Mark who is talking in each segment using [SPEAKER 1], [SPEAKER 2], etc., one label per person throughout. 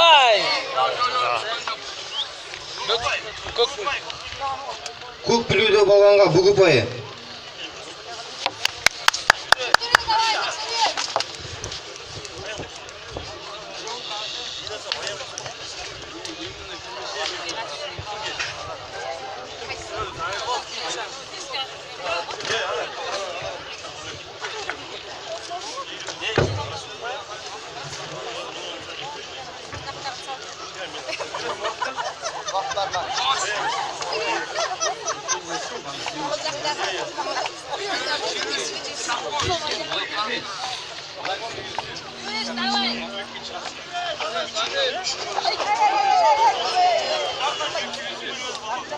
[SPEAKER 1] Ай!
[SPEAKER 2] Көк белбеудегі балуанға бүк ұпайы.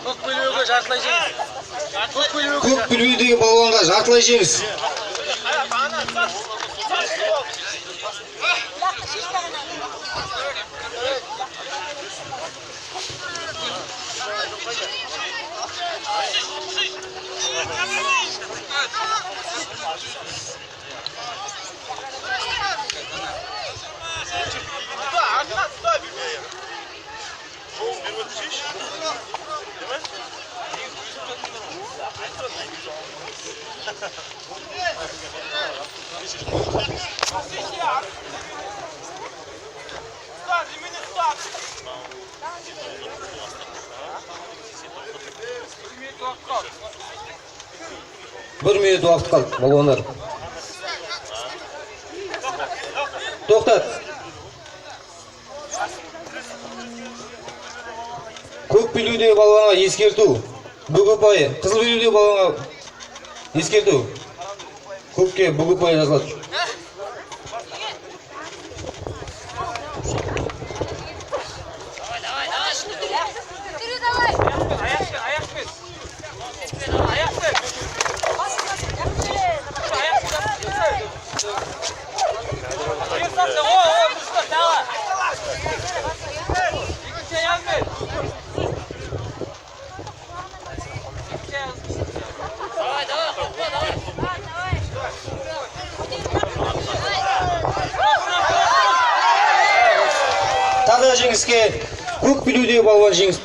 [SPEAKER 1] Көк белбеуге жартылай жеңіс.
[SPEAKER 2] Көк белбеудегі балуанға жартылай жеңіс. Бір минут уақыт қалды, балуандар. Тоқтат. Көк белбеудегі балуанға ескерту. Бүк ұпайы. Қызыл белбеудегі балуанға ескерту. Көкке бүк ұпайы жазылады. Тағы жеңіске көк белбеудегі балуан жеңіс.